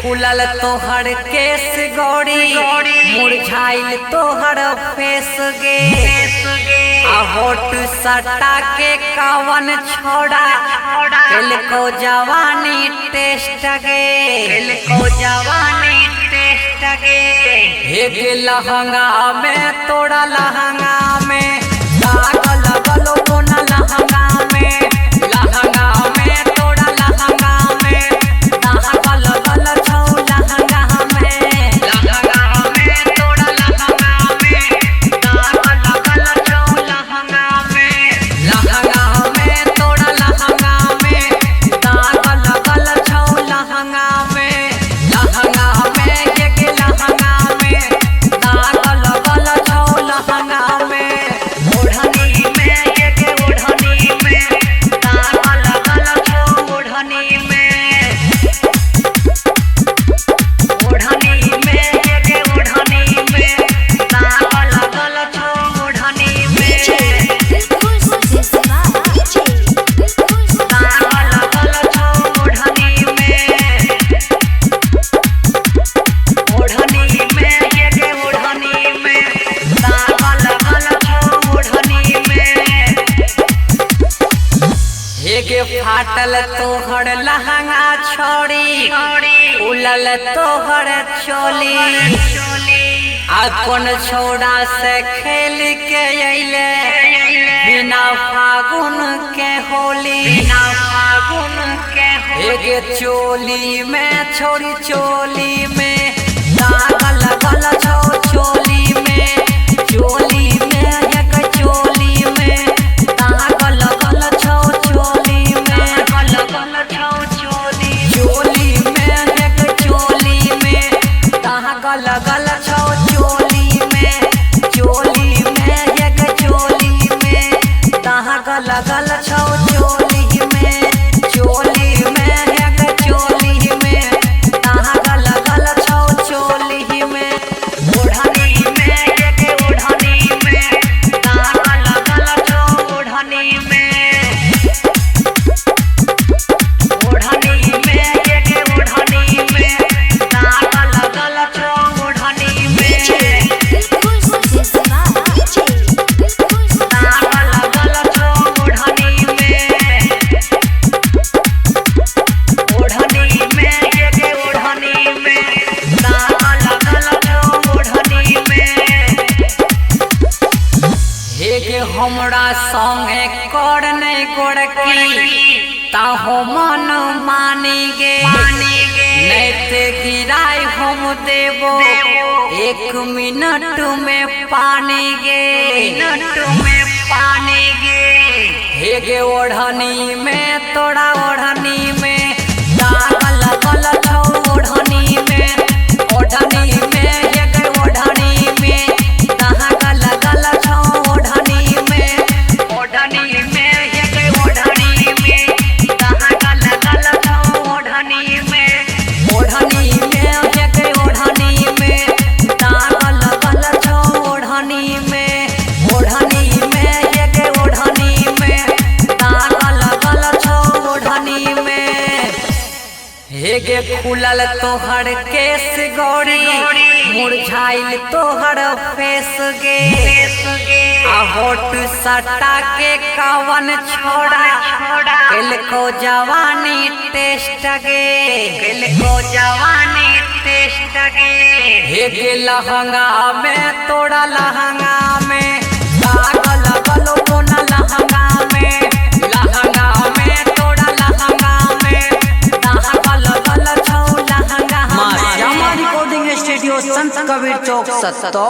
खुलल तोहर केस गौरी, मुरझाइल तोहर फेस गे, आ होठ सटा के कवन छोड़ा को जवानी टेस्ट गे, को जवानी टेस्ट गे। हे लहंगा में तोड़ा लहंगा में दाग लगल कोना लहंगा में, लहंगा में तोड़ा लहंगा में दाग लगल छौ लहंगा में, लहंगा में तोड़ा लहंगा में दाग लगल छौ लहंगा में, लहंगा में तोड़ा लहंगा में दाग लगल छौ लहंगा में, लहंगा में के लहंगा में दाग लगल छौ लहंगा में, ओढ़नी में के ओढ़नी में दाग लगल छौ ओढ़नी में, ओढ़नी में के ओढ़नी में दाग लगल छौ ओढ़नी में, दाग लगल छौ ओढ़नी में, ओढ़नी में के ओढ़नी में दाग लगल छौ ओढ़नी में। हे फाटल तोहर लहंगा छोड़ी, उलल तोहर चोली, आ कोन छोड़ा से खेल के अइले बिना फागुन के होली, बिना फागुन के होली। चोली में छोड़ी चोली में दाग लगल छौ चोली में, चोली में एक चोली में दाग लगल छौ चोली में, लगल छौ चोली, चोली में एक चोली में दाग लगल छौ चोली में, चोली में एक चोली में दाग लगल छौ चोली में, चोली में एक चोली में दाग लगल छौ चोली में, ओढ़नी में एक ओढ़नी में दाग लगल छौ ओढ़नी में, ओढ़नी में एक ओढ़नी में दाग लगल छौ ओढ़नी में, दाग लगल छौ ओढ़नी में, ओढ़नी में एक ओढ़नी में दाग लगल छौ ओढ़नी में। हे हमरा संगे कर नहीं गोड़की ताहो मन मानी गे, नहीं ते गिराई हम देबो एक मिनट में पानी गे, मिनट में पानी गे। हे ओढ़नी में तोड़ा ओढ़नी में दाग लगल छौ ओढ़नी में, ओढ़नी में एक ओढ़नी में दाग लगल छौ ओढ़नी में, ओढ़नी में एक ओढ़नी में दाग लगल छौ ओढ़नी में, ओढ़नी में एक ओढ़नी में दाग लगल छौ ओढ़नी में, ओढ़नी में एक ओढ़नी में दाग लगल छौ ओढ़नी में। हे खुलल तोहर केस गौरी, मुरझाइल तोहर फेस गे, आ होठ सटा के कवन छोड़ा को जवानी टेस्ट गे, को जवानी टेस्ट गे। हे लहंगा में तोड़ा लहंगा में दाग लगल कोना लहंगा में, लहंगा में तोड़ा लहंगा में दाग लगल छौ लहंगा में। श्यामा रिकॉर्डिंग स्टूडियो, संत कबीर चौक, सत्तो।